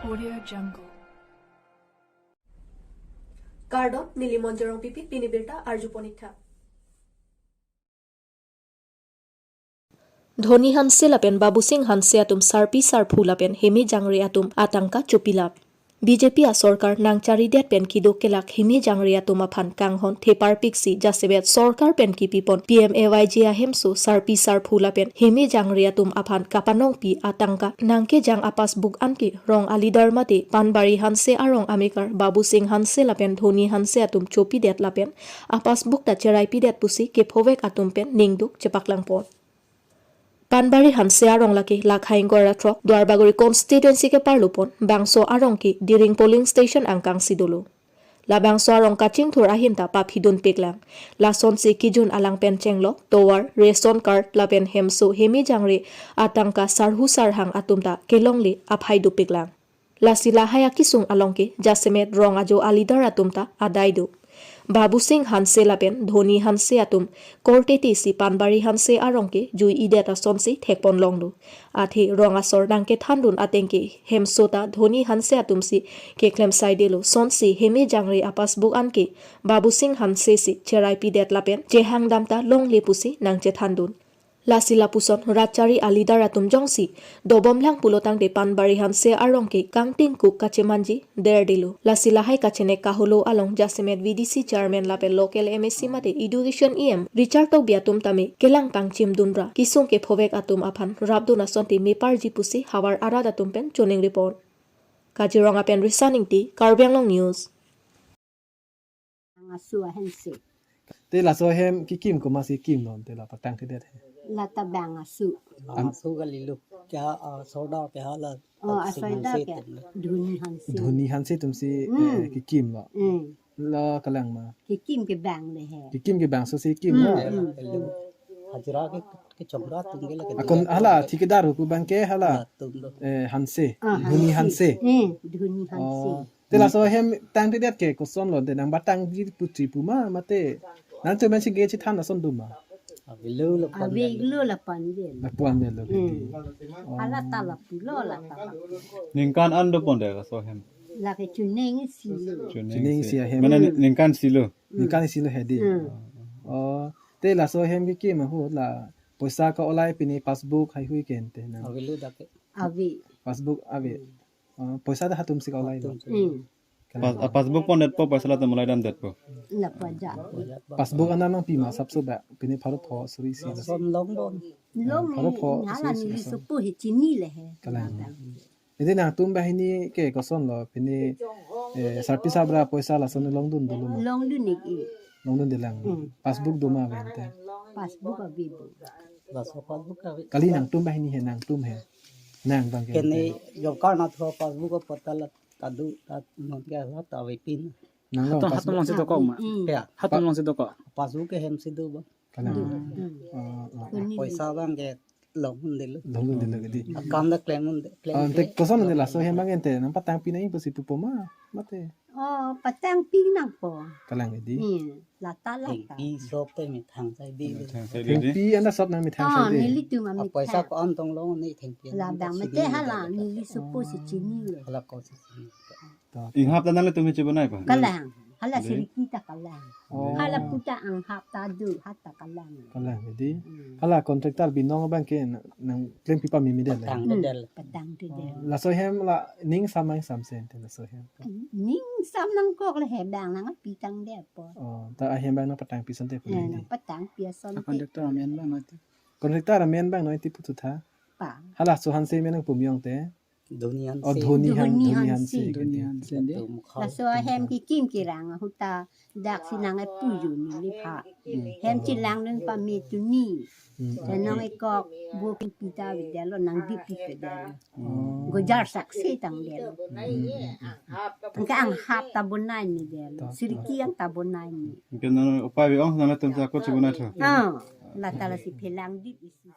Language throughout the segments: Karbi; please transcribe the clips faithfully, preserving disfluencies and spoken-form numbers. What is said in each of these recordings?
Audio Jungle. Kardom, neli Monjorong Pipi, pini birta arju ponik tha. Dhoni Hanse lapen Babusing Hanse atum sarpi sarphu lapen heme jangre atum atangka chopilap. B J P asorkar nangcharidet pen kiduk kelak heme jangre atum aphan kanghon theparpiksi jasemet sorkar pen kipipon P M A Y G ahemso sarpi sarphu lapen heme jangre atum aphan kapanongpi atangka nangkejang a-passbook anke rong a-leader mate Panbari Hanse arong amekar Babusing Hanse lapen Dhoni Hanse atum chopidet lapen a-passbook ta cheraipidet pusi kephovek atum pen ningduk chepaklangpon. Panbari Hanse arong lake lakha ingkoi ra throk Duarbagori constituency keparlupon, bangso arong ke Diring polling station angkangsi dolo. Labangso arong kachingthur ahin ta paphidunpiklang. Lasonsi kijun alang pen chenglok, tovar, ration card lapen hemso heme jangre atangka sarhu sarhang atum ta kelongle aphai dopiklang. Lasi lahai akisung along ke jasemet rong ajo a-leader atum ta adai do. Babusing Hanse lapen Dhoni Hanse atum korte tesi Panbari Hanse arong ke jui-idet asonsi thekponlong do. Athe rong asor nangkethandun ateng ke hemso ta Dhoni Hanse atumsi keklem saidelo, sonsi heme jangre a-passbook anke Babusing Hanse si cheraipidet lapen chehangdam ta longle pusi nangchethandun. Lasi lapuson rat chari a-leader atum jongsi dobomlang pulotangte Panbari Hanse arong ke kangtingkuk kachemanji derdelo. Lasi lahai kachenek kaholo along jasemet V D C chairman lapen local M A C mate education E M Richard Tokbi atum tame kelang pangchimdunra kisung kephovek atum aphan rapdun asonte meparji pusi havar arat atum pen choningripon. Kaziranga pen Risan Ingti, Karbi Anglong News. Asu ahensi. Te laso ahem kekim komatsi kimlo, te la patangkedet he? Lata bang asu. Am- Asu kalilo. Kya, ah, soda kya la? Oh, Babusing asoida Hanse ke. Atum le. Dhoni Hanse. Dhoni Hanse atumsi, Hmm. eh, kekimlo. Hmm. Lo kalang ma. Kekim ke bang le he. Kekim ke bangso si kim Hmm, lo. Hmm. Hajira ke, kechongra atum ke la ke. Akon hala thikdar hu abang ke hala. Atum lo. Eh, Hanse. Ah, Dhoni Hanse. Hanse. Hmm, Dhoni Hanse. Oh. Te laso ahem tangtedet ke kosonlo, te nangpatangpi putri pu ma, mate nangchomansi ke chethan ason do ma? Avelo lapu-an avelo. Avelo lapu-an avelo. Lapu-an avelo Hmm. kiti. Oh. Hala ta lapulo, la ta lapulo. Ningkan an dopondet laso ahem? Lake chuning isi lo. Chuning Chuning isi. isi ahem. Mane Hmm. ningkan isi lo? Hmm. Ningkan isi lo hedi. Hmm. Oh. Te laso ahem kekim ahut la poisa ka-olai pine passbook haihui ke ente na? Avelo dak ke. Ave. Passbook ave. Hmm. Oh, poisa ta hatumsi ka-olai lo. Hatum. Hmm. Kalang. Pas-, ah, passbook pondetpo, poisa latum olai damdetpo. Lapu aja. Passbook anam nangpi ma asapso ba, pine pharo pho suri isi. Lason long bon. Long Pharo pho ni, hala suri isi neli lason. Sopo he chini le he. Kalang. Hala. Ede nangtum banghini ke kosonlo, pine, eh, sarpi sabra poisa lason longdun dolo ma? Longdun ik i. Longdundelang. Hmm. Passbook do ma ave ente? Passbook ave bo. Laso passbook ave. Kali nangtum banghini he, nangtum he. Nang abang ke Kene ente. Job card nathu passbook apatta la kadu ta non ke la ta avepin. Nanglo Hatum, hatum passbook. Longsi dokok ma? Hmm. Ya. Hatum Pa- longsi dokok. Passbook ke hemsi do ba. Kalang. Hmm. Hmm. Oh, oh. Kuni Poisa abang ke longdundelo. Longdundelo kiti. Hmm. Akam ta klemdunde, klem Ah, ante ke. Koson ante laso ahem abang ente nangpatangpi nangji pusi pupo ma, mate? Oh, patangpi nangpo. Kalang hedi. Hmm. Lata lata. Thengpi sop te methang saidelo. Methang saidelo. Thengpi anta sop nangmethang Ah, saide. Nelitum Ah, amethang. Poisa ko-an tong long ne thengpi. Labang mate hala neli sopo si chinilo. Hala ko si chini. To. Inghap ta nanglitum he chibonai pa? Kalang. Hala Dei. Siriki ta kalang. Oh. Hala puta anghap ta do, ha ta kalang. Kalang hedi. Hmm. Hala contractor binong abang ke nang, nangklempi pamemedetlo. Patang Hmm. Dedel. Patangtedel. Laso ahem la ning sam nangsamse ente laso ahem. Ning sam nangkok le he abang nangpitangdetpo. Oh, ta ahem abang nangpatangpi asonte pu Eh, hedi. Nangpatangpi asonte. Contractor amen abang nangti. Contractor amen abang nangti puthot tha. Pa. Hala so Hanse amen nangpumjong te. Dhoni Hanse. Oh, Dhoni Han-, Dhoni Dhoni Hanse. Hanse. Dhoni Hanse de. Atum kha Laso ahem kekim kerang ahut ta daksi nang epuju neli pha. Hmm. Hem chelangdun pame tuni. Hmm. Te nong ekok bo kepita avedetlo nangdippi avedetlo. Oh. Gojar saksi tangdetlo. Hmm. Anke anghap ta bonai ni del. Ta, ta. Siriki anta bonai ni. Anke nang upai ong nangtum sa ko chibonai tha. Ah, lata lasi phelangdip isi.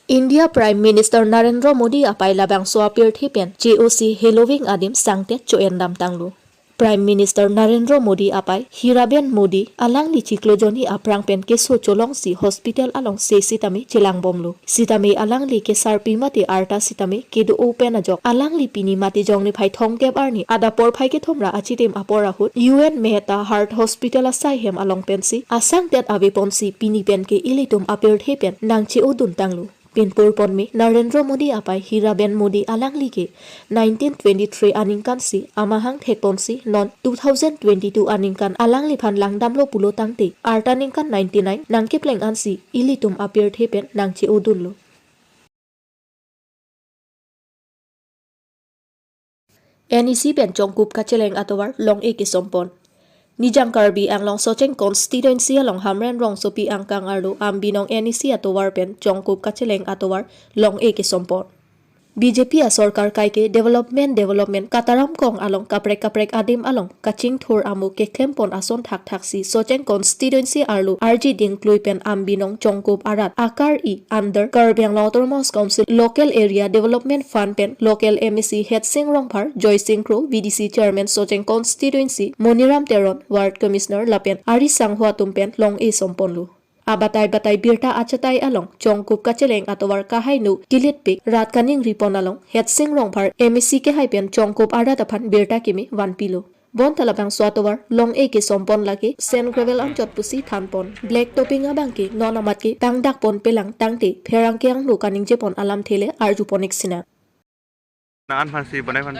India Prime Minister Narendra Modi apai labangso apirthe pen J O C heloving adim sangtet cho-endam tanglo. Prime Minister Narendra Modi apai Hiraben Modi alangli chiklo jonni aphrang pen keso cholongsi hospital along se sitame chelangbomlo. Sitame alangli kesarpi mate arta sitame kedo-o pen ajok alangli pini Matijong niphai thomkep arni adap porphai kethom ra achitim apor ahut U N Mehta Heart Hospital asai hem along pensi asangtet aveponsi pini pen ke ilitum apirthe pen nangche-odun tanglo. Pinpur ponme Narendra Modi apai Hiraben Modi alangli ke nineteen twenty-three aningkan si amahang thekponsi non two thousand twenty-two aningkan alangliphan langdamlo pulo tangte arta ningkan ninety-nine nangkepleng ansi ilitum apirthe pen nangche-odunlo. N E C pen Chongkup kacheleng atovar long-e kesompon. Nijang Karbi Anglong Socheng Constituency along Hamren Rongsopi angkang arlo Ambinong N E C atovar pen Chongkup kacheleng atovar long-e kesompon. B J P asorkar kaike development development kataram kong along kaprek kaprek adim along kachingthur amo keklempon ason thakthak si Socheng Constituency arlo arji dingklui pen Ambinong Chongkup arat akar-i under Karbi Anglong Autonomous Council Local Area Development Fund pen Local M A C Hetsing Rongphar, Joysing Kro, V D C Chairman Socheng Constituency Moniram Teron, Ward Commissioner lapen ari sangho atum pen long-e somponlo. Abatai batai birta achatai along Chongkup kacheleng atovar kahainu kilitpik rat kaningripon along Hetsing Rongphar M A C kehai pen Chongkup arat aphan birta keme vanpilo. Bonta labangso atovar long-e kesompon lake sand gravel anchot pusi thanpon. Black topping abangke non amat ke pangdakpon pelang tangte pherangke angno kaningjepon alamthe le arjupon-ik sinang. Nang an aphansi bonai aphan.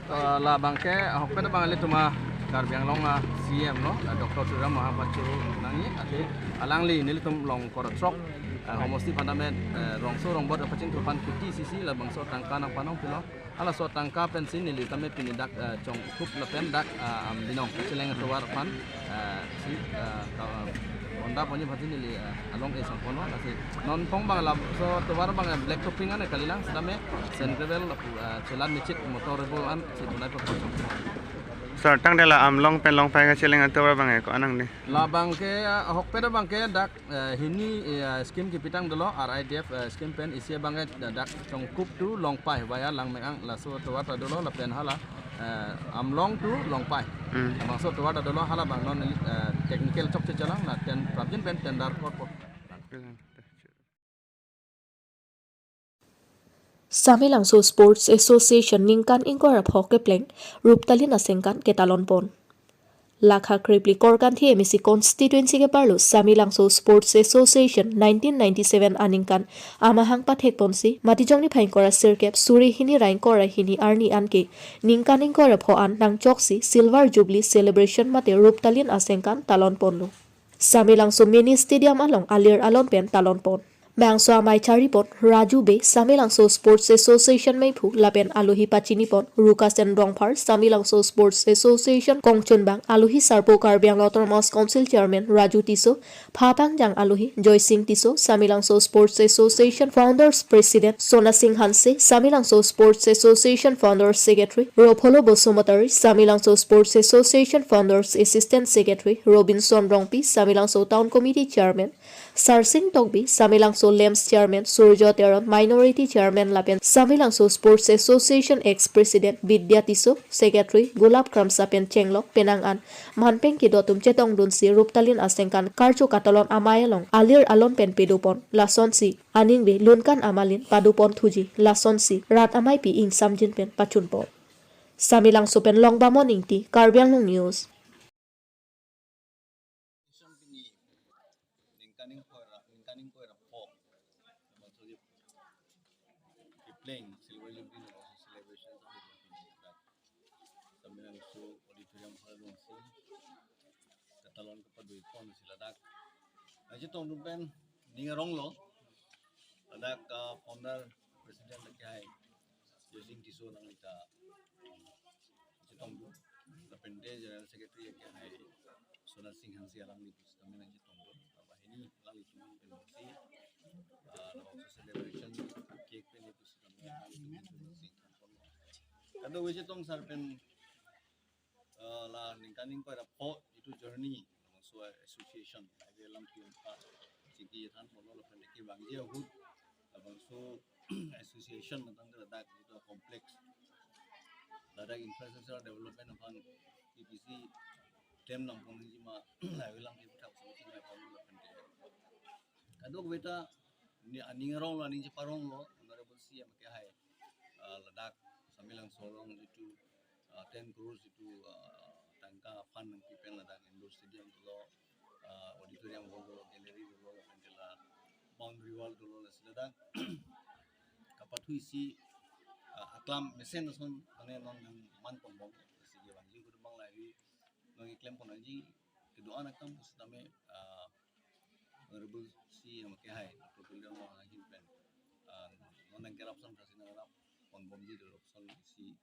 Ah, labangke ahokpet abang ilitum a Karbi Anglong a C M lo, ah, Doctor Tuliram Ronghang aphan choro nangji, athe alangli nelitum Longkor Throk, ah, homosti aphan tame, eh, rongso rongbot apachingthur aphan kuti sisi labangso tangka nangpanong pilo. Halaso tangka pensi neli tame pini dak, eh, Chongkup lapen dak, eh, Ambinong kacheleng atovar aphan, eh, si, eh, ka-, eh, honda ponji aphansi neli, eh, along-e somponlo, lasi non thong abang laso atovar abang, eh, black topping ane kalilang, sitame sand gravel, eh, chelan mechit motor rebol ansi bonai pon Chongkup. Sir, tangte la Ambinong pen Longpai kacheleng atovar abangke ko-an nangli? Labangke, eh, ahokpet abangke dak eh, hini, eh, scheme kepitang dolo, R I D F, eh, scheme pen isi abangke dak Chongkup to Longpai via Langmeang laso atovar ta dolo lapen hala, eh, Ambinong to Longpai. Hmm. Labangso atovar ta dolo hala abang non, eh, technical chokche chelang lapen prapjin pen tender korpo. Samelangso Sports Association ningkan ingkoi ra pho kepleng ruptalin asengkan ketalonpon. Lakha krepli korkanthi M A C constituency keparlo Samelangso Sports Association nineteen ninety-seven aningkan amahang pathekponsi Matijong niphai ingkoi ra sirkep suri hini ra ingkoi ra hini arni anke ningkan ingkoi ra pho an nangchoksi Silver Jubilee celebration mate ruptalin asengkan talonponlo. Samelangso Mini Stadium along alir alon pen talonpon. Bangso amei charipon Raju Bey, Samelangso Sports Association meiphu lapen alohi pachinipon Rukasen Rongphar, Samelangso Sports Association kongchunbang, alohi sarpo Karbi Anglong Autonomous Council Chairman Raju Tisso, phapangjang alohi Joysing Tisso, Samelangso Sports Association Founders President Sonasing Hanse, Samelangso Sports Association Founders Secretary Ropholo Basumatary, Samelangso Sports Association Founders Assistant Secretary Robinson Rongpi, Samelangso Town Committee Chairman Sarsing Tokbi, Samelangso LAMPS Chairman Surjo Teron, Minority Chairman lapen Samelangso Sports Association ex-president Bidya Tisso, Secretary Gulab Kramsa pen chenglok penang an manpeng kedo atum chetongdunsi ruptalin asengkan karcho katalon amei along alir alon pen pedopon. Lasonsi aningve lunkan amalin padopon thuji. Lasonsi rat ameipi ingsamjin pen pachunpon. Samelangso pen Longbamon Ingti, Karbi Anglong News. Ningkan ingkoi ra, ningkan ingkoi ra pho. Maksudnya, kepleng Silver Jubilee na celebration sa Samelangso Auditorium Hall alongsi katalon kepadoipon si ladak. Aji tongdun pen ning aronglo. Ladak, ah, founder president lake hai Joysing Tisso nanglita chetongdun. Lapen te General Secretary lake hai Sonasing Hanse alangli pusitame nangchetongdun. Lapen hini alanglitum pen si, ah, labangso celebration cake pen pusitame nangtum pen si. Kadokave chetong sar pen, ah, la ningkan ingkoi ra pho itum journey labangso association, ave alam kiun pa, chingki than polo lapen kevangji ahut labangso association matang ladak itum complex, ladak infrastructure development aphan P P C klem nangpon nangji ma, lahei alam ke puthak sami sami apon lo lapen ke. Kadokave ta ne aning arong lo, aning cheparong lo, Honorable C M akehai, ah, ladak Samelangso along jitu, ah, ten crores jitu, ah, tangka fund nangpi pen ladak indoor stadium dolo, ah, auditorium hall dolo, gallery dolo, lapen ke la boundary wall dolo, lasi ladak kapathu isi, ah, aklam mesen ason mane non nangman ponbom, lasi kevangji kedobang lahei nangkeklem pon nangji kedo-an akam pusitame, ah, Honorable C M akehai, Doctor Tuliram Ronghang ahin pen, ah, non nangkerap ason kasi nangrap ponbomji dolo, ason isi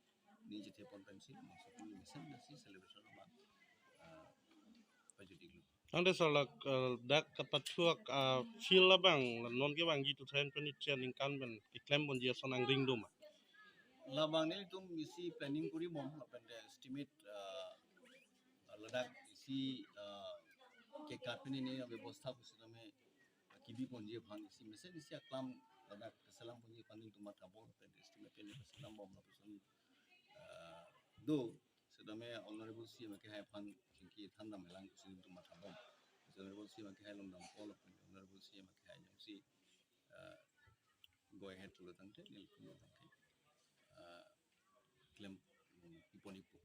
ning chethe pon pensi, maksud ni mesen dasi celebration ma, ah, pajut-iklo. Ante sir, lak, eh, dak kapathu ak, ah, field labang, la non kevangji two thousand twenty-three aningkan pen keklem ponji ason angring do ma? Labang nelitum isi planning kori bom, lapen ke estimate, ah, ladak isi, ah, kekat pen ini bebosta pusitame kebi ponji aphan isi mesen isi aklam ladak keselam ponji aphan nelitum matha bom, lapen estimate pen keselam bom lapuson, ah, do, setame Honorable C M akehai aphan chingki thandam elang pusi nelitum matha bom. Honorable C M akehai along dampo lapen Honorable C M akehai jongsi, ah, go ahead pulo tangte, nelitum lo tangte, ah, klem, mm, ipon ipo.